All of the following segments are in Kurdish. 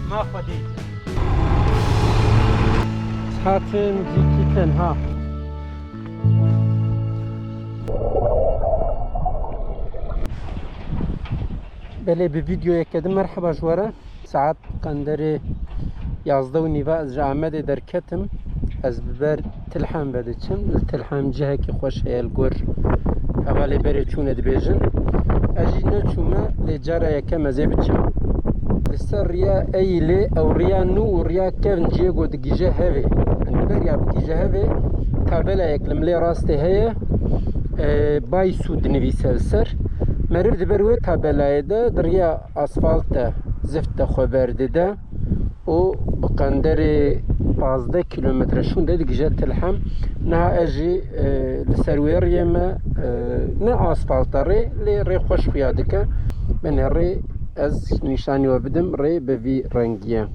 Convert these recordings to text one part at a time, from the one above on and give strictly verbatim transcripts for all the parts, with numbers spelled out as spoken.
Ma Xwedê. Hatim cîkî tenha. Belê, bi vîdeoyeke din merheba ji we re. Saet qenderê yazdeh û nîva ez ji Amedê derketim. Ez bi ber Tilhem ve diçim. Li Tilhem cihekî xweş heye, li gor hevalê berê çûne dibêjin. Ez jî neçûme, lê cara yekem ez ê biçim. Li ser riya Eyîlê, ew riya nû û riya kevn cihê ku digihîje hevê. Yanî beriya bigihîje hevê, tabelayek li milê rastê heye, e, Baysu dinivîse li ser. Meriv di ber wê tabelayê de di riya asfalt de, zift de xwe berdide û bi qenderê pazdeh kîlometre şûnde digihîje Tilhem. Niha ez jî, e, li ser wê riyê me, e, ne asfalt e rê, lê rê xweş xuya dike. Binê rê ez nîşanî we bidim, rê bi vî rengî ye.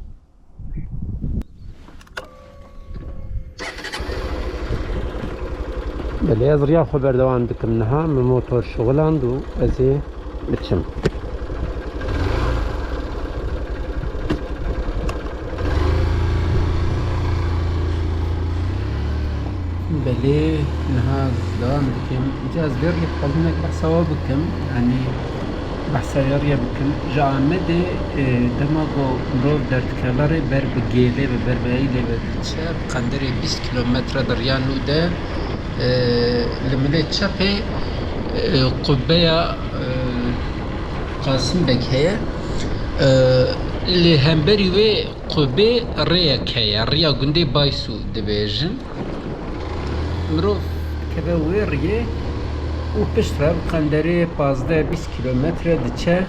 Belê, ez riya xwe berdewam dikim niha. Min motor şixuland û ez ê biçim. Belê, niha ez dewam dikim. Îca ez vê riyê dixwazim hinek behsa we bikim. Yanî, behsa vê riyê bikim. Ji Amedê, e, dema ku mirov derdikeve rê ber bi Gêlê ve, ber bi Eylê ve diçe, bi qenderê bîst kîlometre di riya nû de, e, li milê çepê, e, qubbeya, e, Qasim Beg heye. E, li hemberî wê qubbê rêyek heye, riya gundê Baysu dibêjin. Mirov dikeve wê riyê û piştre bi qenderê pazdeh bîst kîlometre diçe.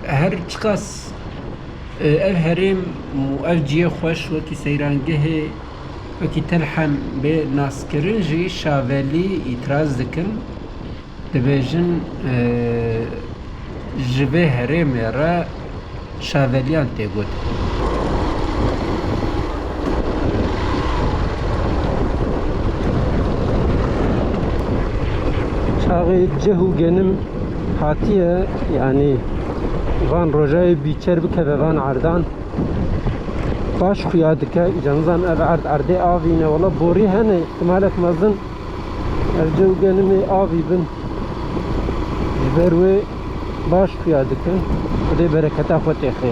Her çiqas, e, ev herêm û ev cihê xweş wekî seyrangehê, wekî Tilhem bê naskirin jî, şavelî îtiraz dikin. Dibêjin, e, ji vê herêmê re şaveliyan tê gotin. Çaxê cih û genim hatiye, yanî van rojayê bîçer bikeve van erdan, baş xuya dike. Îca nizam ev erd erdê avî ne, wela borî hene, îhtimalek mezin ev cih û genimê avî bin. Ji ber wê baş xuya dikin. Xwedê bereketa xwe têxê.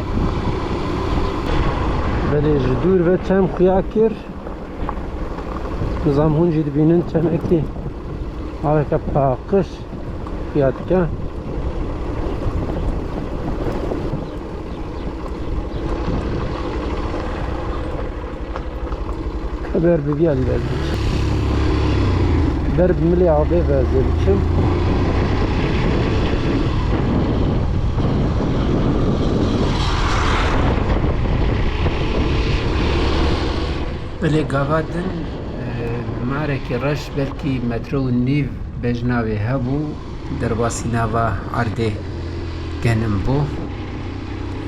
Belê, ji dûr ve çem xuya kir. Nizam hûn jî dibînin çemekî aveke paqij xuya dike. Ber bi vî alî ve ez diçim. Ber bi milê avê ve ez ê biçim. Belê gava din, e, marekî reş belkî metre û nîv bejna wê hebû. Derbasî nava erdê genim bû.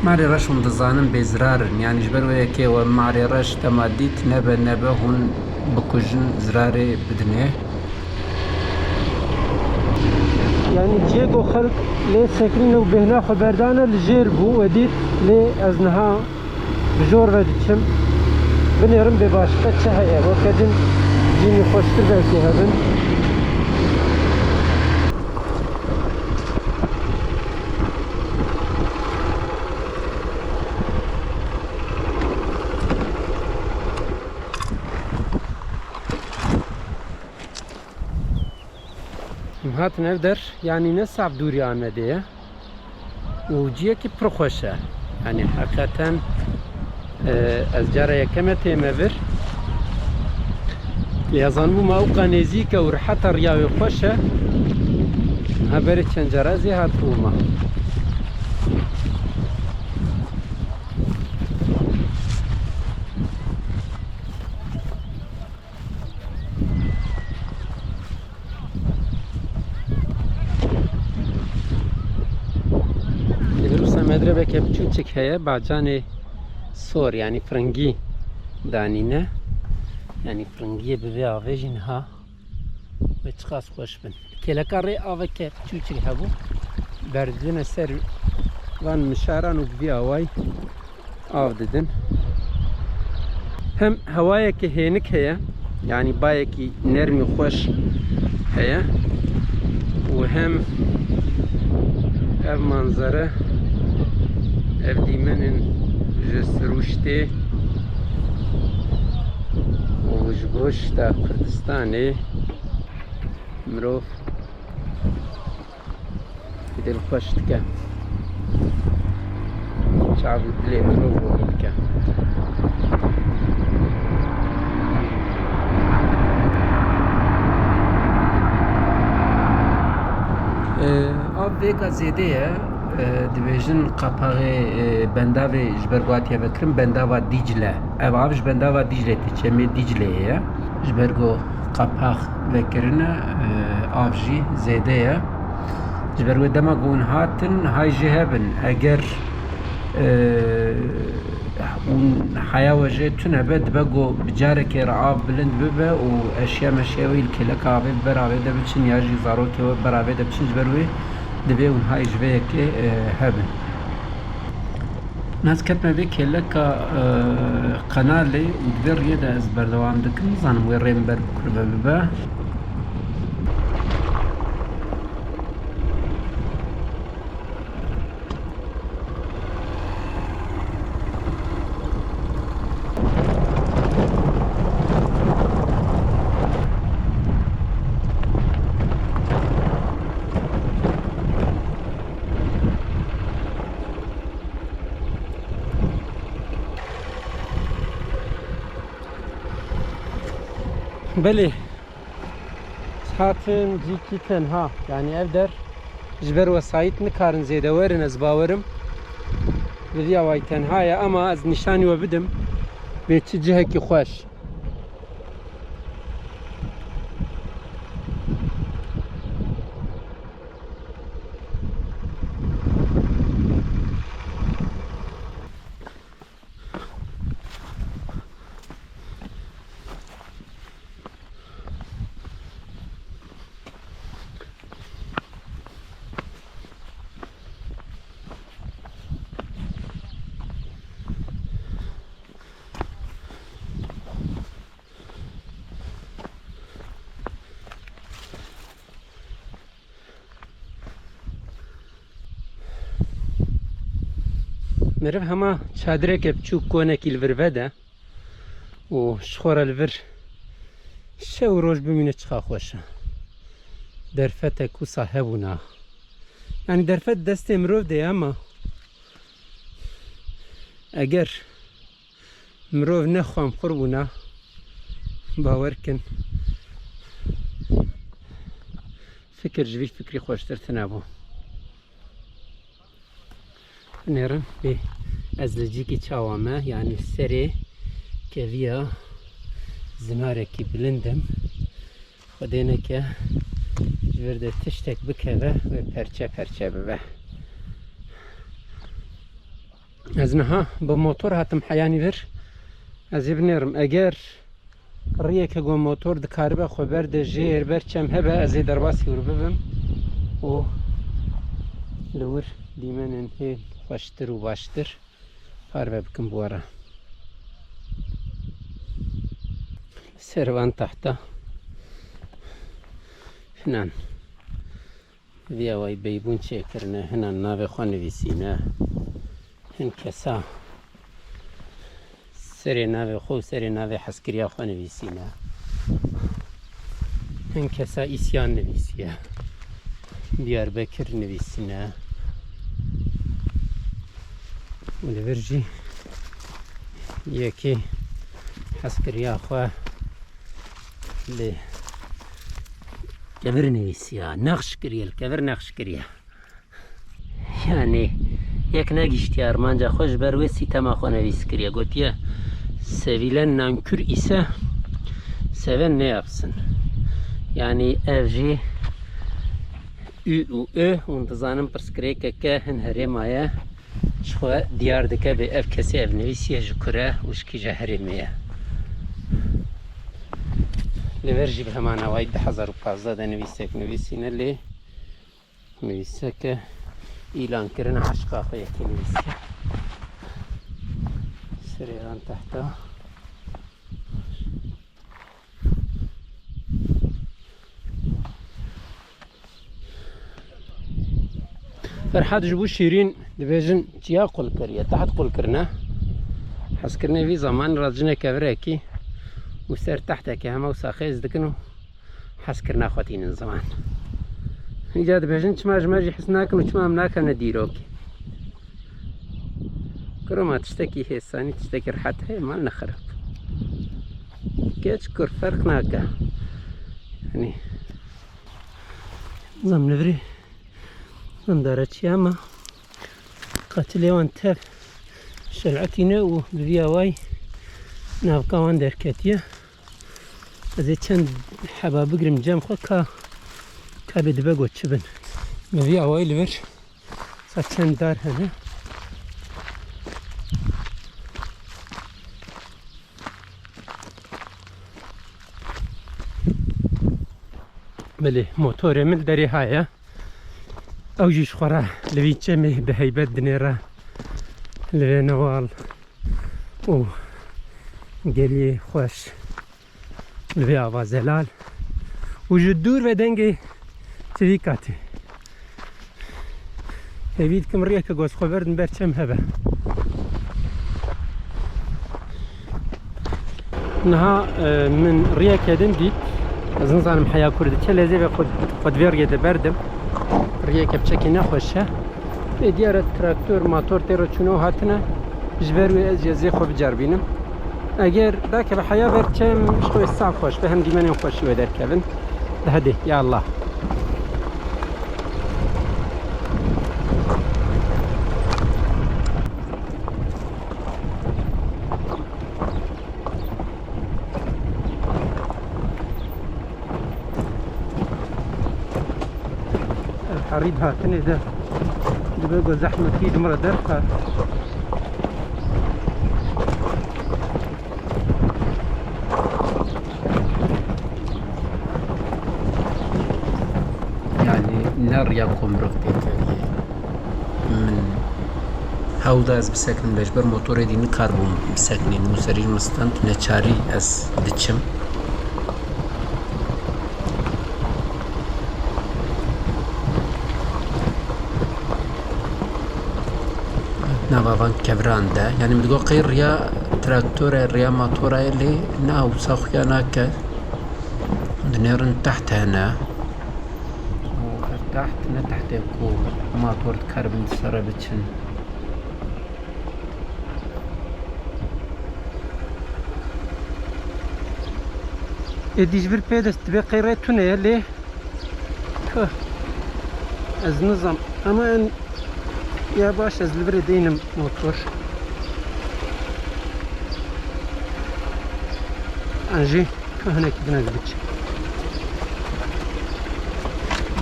Marê reş hûn dizanin bê zirar in. Yanî ji ber wê yekê we marê reş dema dît nebe nebe hûn bikujin, zirarê bidinê. Yanî cihê ku xelk lê sekinîne û bêhna xwe berdane li jêr bû, we dît, lê ez niha bi jor ve diçim. Binêrim bê başqe çi heye. Weke din cînî xweştir belkî hebin. Em hatin ev der, yanî ne zaf dûrî Amedê ye. Û ciyekî pir xweş e. Yanî heqîqeten, e, ez cara yekem e tême vir. Lê ez zanibûma ewqa nêzîk e û riheta riya wê xweş e. Ha berê çend cara ez ê hatibûma. Li vir wisa medrebeke biçûçik heye, bacanê sor, yanî firingî danîne. Yanî firingiyê bi vê avê jî niha wê çiqas xweş bin. Kêleka rê aveke çûçik hebû. Berdidine ser van mişaran û bi vî awayî av didin. Hem hewayeke hênik heye, yanî bayekî nermî xweş heye û hem ev manzere, ev dîmenên ji sirûştê û ji goşta Kurdistanê mirov dilxweş dike. Çav û dilê mirov ronî dike. Ee, av vêga zêde ye. Ee, dibêjin qapaxê, e, bendavê ji ber ku hatiye vekirin, bendava Dîcle. Ev av ji bendava Dîcle tê, çemê Dîcleyê ye. Ji ber ku qapax vekirine, e, av jî zêde ye. Ji ber wê dema ku hûn hatin, hay jî hebin. Eger, e, hûn haya we jê tune be, dibe ku bi carekê re av bilind bibe û eşya meşya wê li kêleka avê bi ber avê de biçin ya jî zarokê we bi ber avê de biçin, ji ber wê divê hûn hay ji vê yekê, e, hebin. Nas ketme vê kêleka, e, qenalê û di vê riyê de ez berdewam dikim. Nizanim wê rê min ber bikuribe bibe. Belê. Hatin cîkî tenha. Yanî ev der ji ber wesayît nikarin zêde werin, ez bawerim. Bi vî awayî tenha ye, ama ez nîşanî we bidim. Bê çi cihekî xweş. Meriv hema çadireke biçûk, konekî li vir vede û ji xwe re li vir şev û roj bimîne, çiqa xweş e. Derfetek wisa hebûna. Yanî derfet destê mirov de ye, ama eger mirov ne xwemxur bûna, bawer kin, fikir ji vî fikrî xweştir tune bû. Binêrin, bê ez li cîkî çawa me, yanî serê keviya zinarekî bilind im. Xwedê neke ji vir de tiştek bikeve, wê perçe perçe bibe. Ez niha bi motor hatim heyanî vir. Ez ê binêrim. Eger riyeke ku motor dikaribe xwe berde jêr, ber çem hebe, ez ê derbasî wir bibim û li wir dîmenên hê xweştir û baştir parve bikim bi we re. Ser van tahta hinan vî awayî beybûn çêkirine, hinan navê xwe nivîsîne. Hin kesa serê navê xwe û serê navê hezkiriya xwe nivîsîne. Hin kesa îsyan nivîsiye. Diyarbekir nivîsîne. Û li vir jî yekî hezkiriya xwe li kevir nivîsiye. Nexş kiriye, li kevir nexş kiriye. Yanî yek negihiştiye armanca xwe, ji ber wê sîtema xwe nivîs kiriye. Gotiye, sevilen nankör ise seven ne yapsın. Yanî ev jî û û ö, hûn dizanin pirsgirêkeke hin herêma ye, ji xwe diyar dike bê ev kesê ev nivîsiye ji kure û ji kîja herêmê ye. Li vir jî bi heman awayî du hezar û pazdeh de nivîsek nivîsîne lê nivîseke îlankirina eşqa xwe yekê nivîsiye. Serê van tehta. Ferhat ji bo şîrîn dibêjin çiya qul kiriye, teht qul kirine. Hezkirinê vî zaman re jineke virekî û ser tehtekê hema wisa xêz dikin û hezkirina xwe tînin ziman. Îca dibêjin çima ji me jî hez nakin û çima em nakevine dîrokê. Kuro ma tiştekî hêsanî, tiştekî rehet heye, mal ne xerab. Keç kur ferq nake. Yanî, zam li virê, zam dara çiya ma. Qatilê wan tev şelatîne û bi vî awayî navka wan derketiye. Ez ê çend heba bigrim cem xwe ka, ka bê dibe got çi bin. Bi vî awayî li vir sa çend dar hene. Belê, motorê min li derê haye. Ew jî ji xwe re li vî çemê bi heybet dinêre, li vê newal û geliyê xweş, li vê ava zelal û ji dûr ve dengê çivîka tê. Hêvî dikim riyeke ku ez xwe berdim ber çem hebe. Niha, e, min riyeke din dît. Ez nizanim heya kur diçe, lê ez ê vê xwe, xwe di vê riyê de berdim. Riyeke piçekî nexweş e. Lê diyar e traktor, mator tê re çûne û hatine. Ji ber wê ez jî ez ê xwe biceribînim. Eger dakeve heya ber çem, ji xwe sax xweş be, hem dîmenên xweş ji wê derkevin. De hadi, ya Allah. Ev herî bi hatinê de dibe ku zehmetî di min re derxe. Yani ne riya ku mirov pê keviyê. Min hewl da ez biseknim, lê ji ber motorê dî nikaribûm biseknînim û serî min stend, neçarî ez diçim. Nava van keviran de, yani min digot qey riya traktor e, riya matora ye, lê na wisa xuya nake. Dinêrin teht hene. Û ev teht ne tehtê ku mator dikaribin di ser re biçin. Êdî ji vir pê dest dibe qey rê tune ye lê, puh, ez nizam. Ama en ya baş ez li virê deynim motor. An jî Ka hinekî din ez biçim.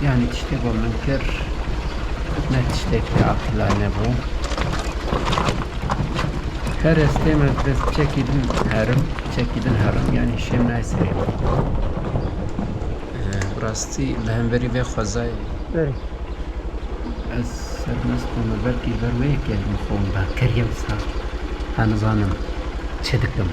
Yani tiştê ku min kir ne tiştekî aqilane bû. Her ez têm ez dest çekî din herim, çekî din herim, yani şêm nayê serê min. Ee, bi rastî li hemberî vê xwezayê. Berê. Ez sermest bûme, belkî ji ber wê yekê ez min xwe winda kiriye wisa. Ha nizanim çi dikim.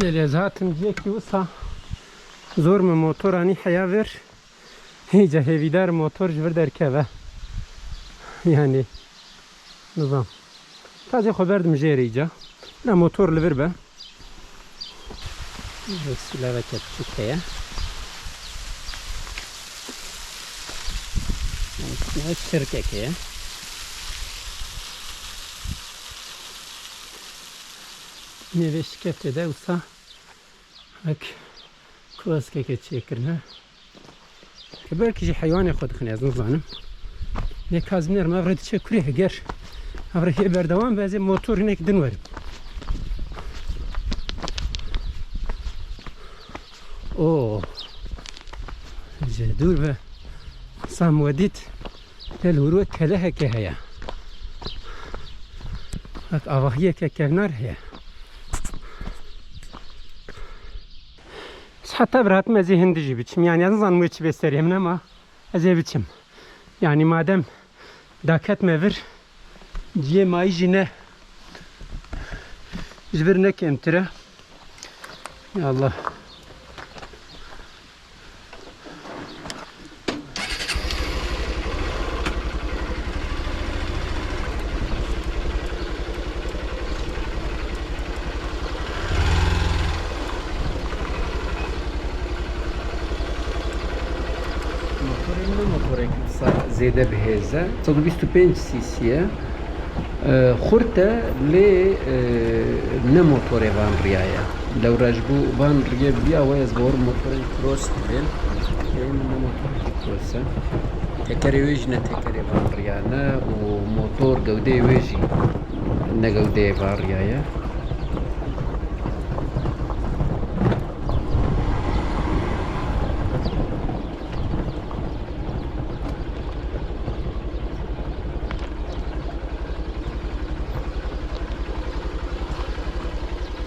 Belê ez hatim ciyekî wisa zor me motor anî heya vir. Hêca hêvîdar motor ji vir derkeve. Yani, nizam. Tazê xwe berdim jêrê îca. Na motor li vir be. Sileveke piçûk heye. Çirkek heye. Nêvê şikeftê de wisa wek kloskeke çêkirine. Ki belkî jî heywanê xwe dixin, ez nizanim. Lê ka ez binêrim, ev rê diçe kurê, heger ev rê hê berdewam be, ez ê motor hinek din werim. Oo. Ji dûr ve sam we dît, lê li wir wek kelehekê heye. Wek avahiyeke kevnar heye. Heta bi rahat me ez ê hindî jî biçim. Yanî ez nizanim wê çi bê serê min, ema ez ê biçim. Yanî madem daketme vir, cihê mayî jî ne, ji vir ne kêmtir e. Ya Allah. Motorê min ne motorek wisa zêde bi hêz e. Sed û bîst û pênc cc ye. E, xurt e, lê, e, ne motorê van riya ye. Lewra ji bo van riyê biya we ez bawer motorên cross dibên. Ê min ne motorê cross e. Tekerê wê jî ne tekerê van riya ne û motor gewdeyê wê jî ne gewdeyê van riya ye.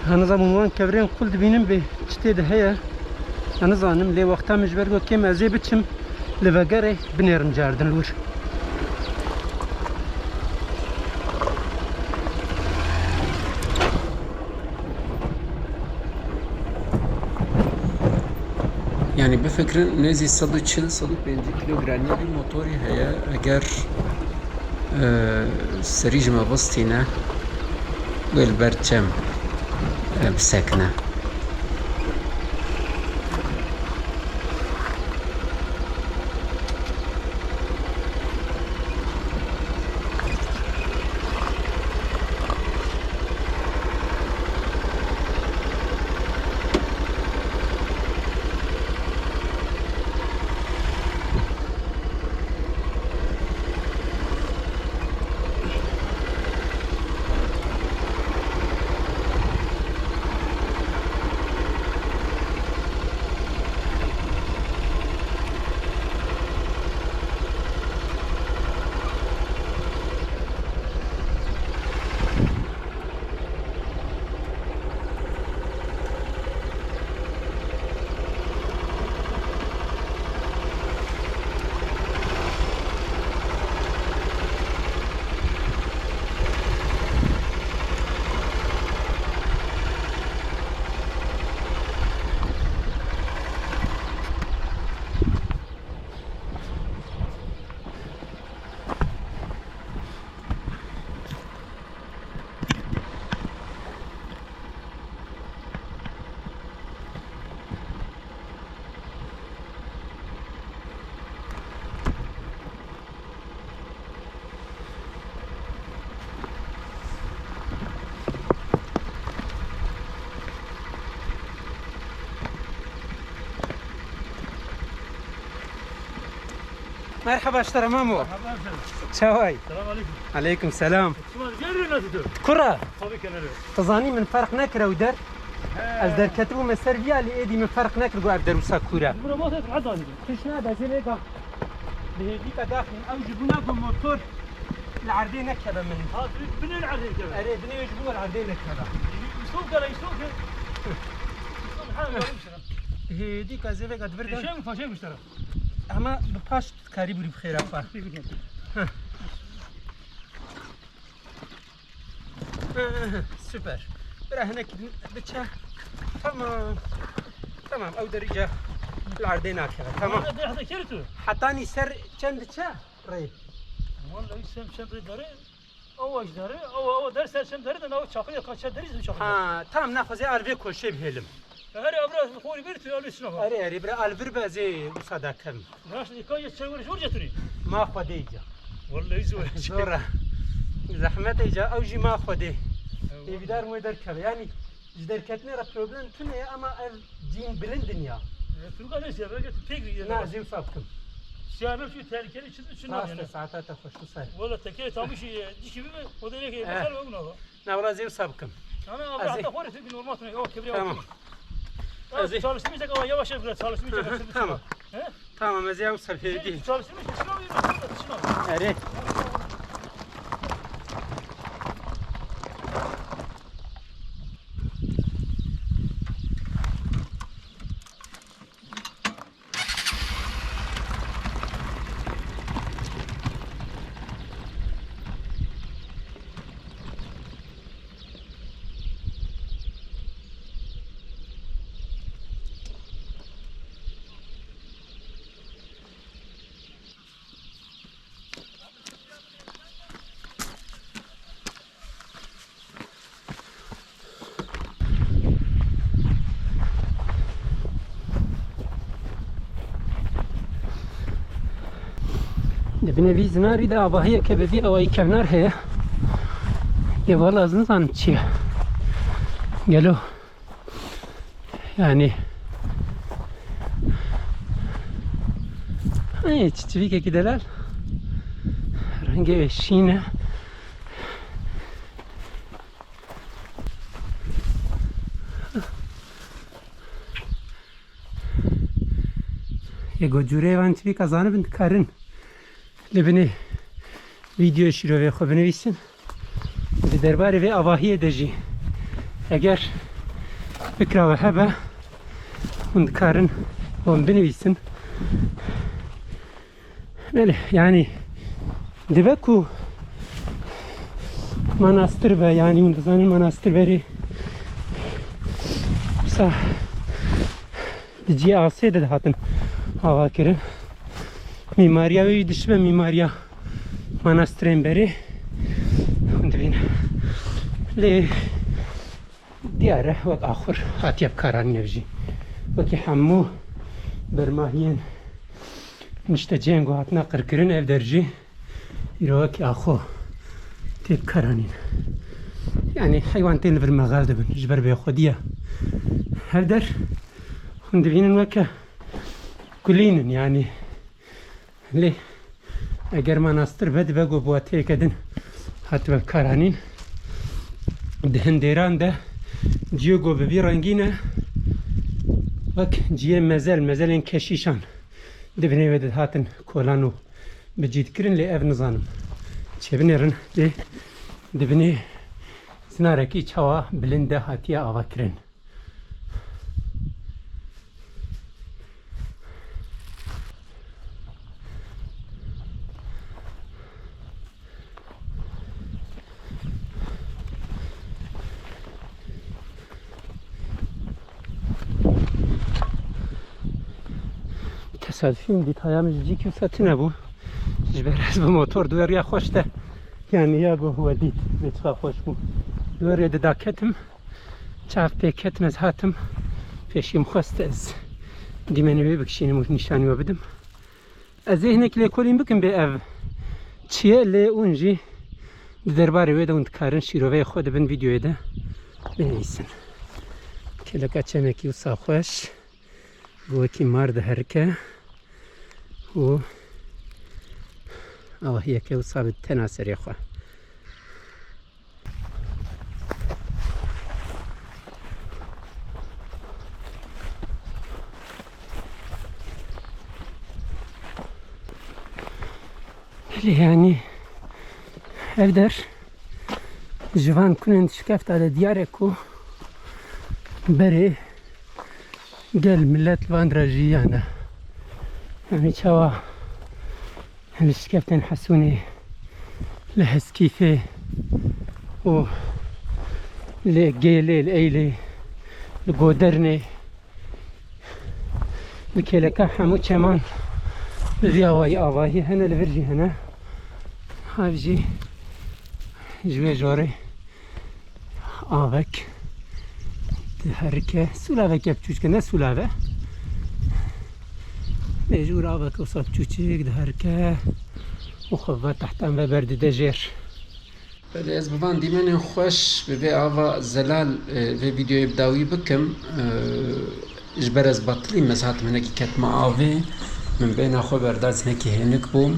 Ha, nizanim wan kevirên qul dibînim bê çi tê de heye. Ha, nizanim, lê wexta min ji ber got kêm ez ê biçim, li vegerê binêrim cardin li wir. Yanî bifikirin, nêzî sed û çil, sed û pêncî kîlogramî bir motorî heye. Eger, e, serî ji me bistîne, wê li ber çem, e, bisekine. Merhaba, ji te re mamo. Merhaba, efendim. Çaway? Selam aleyküm. Aleyküm selam. Şima diğer yere nasıl diyor? Kura. Tabii kenarı. Tu zanî min ferq nekir ew der. He. Ez derketibûme ser viya, lê êdî min ferq nekir, got ev der wisa kûr e. Bura masa rahat zanî. Tişt nabe, zê vêga. Bi hêdî ke daxîn, ew ji bûna ku motor li erdê nekeve min. Ha, tu binê li erdê nekeve. Erê, binê ji bo li erdê nekeve. Îstok gele, îstok. Îstok, ha, yarım sıra. Hêdî ke zê vêga di vir de. Eşe mi, faşe mi işte? Ama bi paş karî bûrî bi xêra xwe. Heh. Süper. Bira hinek diçe. Tamam. Tamam, ew derî ca li erdê nakeve. Tamam. Ama derhde keri tu. Hetanî ser çend diçe? Rê. Vallahi sen, sen rê derê. Awa ji derê, awa, awa der ser çend derê de nav çaxê ya kaça derî zim çaxê. Ha, tamam, naxwazê alvê koşê bihêlim. Herê abra xorî bir tu alvê şuna. Erê, erê, bira alvir be zê wisa dakem. Naş, ka ye çewer jor ceturî. Ma Xwedê îca. Vallahi zor. Zor e. Zehmet îca, ew jî ma Xwedê. Eyvallah. Êvîdar wê derkeve. Yanî ji derketinê re problem tune ye, ama ev cîn bilind in ya. E, Turka ne siya, belki pek bir. Na, zê wisa bikim. Siya, belki tehlikeli çizdi, çizdi. Rast e, saeta te xweş, tu ser. Vallahi tekerê tamişî, e, dişi bir, o da ne ki, eh, bakar ve buna bak. Na, wala zê wisa bikim. Ana, abi, ez hatta ê- xorê bir normal tune, o kebriya. Tamam. Ya, ez ê- çalışmayacak ama yavaş yavaş biraz çalışmayacak. Hı hı, tamam. Tamam, ez ya wisa fêdî. Çalıştırmış, şuna bir bak, şuna bir. Erê. Di binê vî zinarî de avahiyeke bi vî awayî kevnar heye. Lê wela ez nizanim çi ye. Gelo. Yani. Ay, çi-, çivîkekî delal. Rengê wê şîn e. Yê ku cûreyê van çivîka zanibin dikarin li binê vîdyoyê şîrovê xwe binivîsin. Di derbarê vê avahiyê de jî eger fikra we hebe, hûn dikarin wan binivîsin. Belê, yani dibe ku manastir be, yani hûn dizanin manastir berê wisa di cihê asê de dihatin ava kirin. Mîmariya wê jî dişibe mîmariya manastirên berê. Hûn dibînin. Lê diyar e, wek axur hatiye bikaranîn ev jî. Wekî hemû bermahiyên niştecihên ku hatine qirkirin, ev der jî îro wekî axo tê bikaranîn. Yani heywan tên li vir mexel dibin ji ber bêxwediya. Ev der hûn dibînin weke kulîn in, yani. Lê eger manastir be, dibe ku bi wateyeke din hatibe bikaranîn. Di hin dêran de cihê ku bi vî rengî ne, wek cihê mezel, mezelên keşîşan di binê wê de dihatin kolan û bi cî dikirin, lê ev nizanim çê binêrin, lê di binê zinarekî çawa bilind de hatiye avakirin. Tesadufî min dît, haya min ji cîkî wisa tune bû. Ji ber ez bi motor di wê riya xweş de, yani ya ku we dît, bê çiqa xweş bû. Di wê rê de daketim. Çav pê ketim, ez hatim. Pêşî min xwest ez dîmenê wê bikişînim û nîşanî we bidim. Ez ê hinek lêkolîn bikim bê ev çi ye, lê hûn jî di derbarê wê de hûn dikarin şîroveyê xwe di bin vîdyoyê de binivîsin. Kêleka çemekî wisa xweş, ku wekî mar diherike û avahiyeke wisa bi tena serê xwe. Lê yanî ev der ji van kunên şikefta de diyar e ku berê gel milet li van dira jiyane. Yanî çawa li Şikeftên Hesûnê, li Heskîfê û li Gêlê, li Eylê, li Godernê, li kêleka hemû çeman bi vî awayî avahî hene, li vir jî hene. Ev jî ji vê jorê avek diherike. Sûlaveke biçûçik e, ne sûlav e. Lê ji wir aveke wisa biçûçik diherike û xwe ve tehtan ve berdide jêr. Belê, ez bi van dîmenên xweş, bi vê ava zelal, e, vê vîdyoyê bi dawî bikim. E, ji ber ez betilîm, ez hatim hinekî ketime avê. Min bêhna xwe berda, ez hinekî hênik bûm.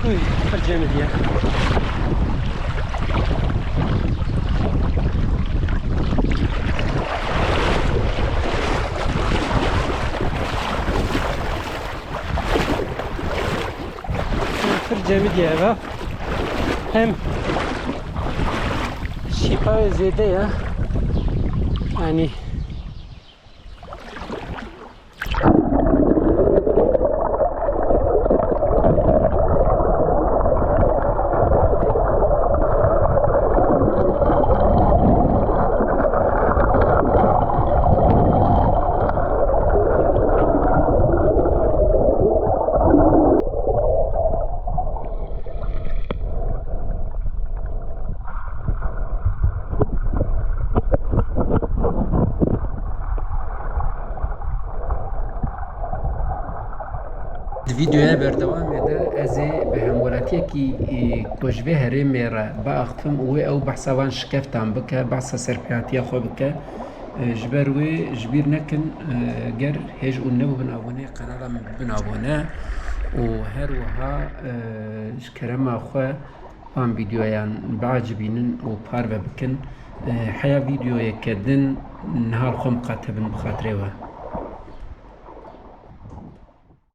Uy, pir cemidî ye. Demî diye eve. Hem şîpa wê zêde ye. Yanî Di vîdeoya berdewamê de ez ê bi hemwelatiyekî, e, ku ji vê herêmê re biaxifim û wê ew behsa van şikeftan bike, behsa serpêhatiya xwe bike. E, ji ber wê ji bîr nekin, e, ger hêj hûn nebûbin abone, kanala min bibin abone û her wiha, e, ji kerema xwe van vîdeoyan biacibînin û parve bikin. E, heya vîdeoyeke din niha li xwe miqate bin bi xatirê we.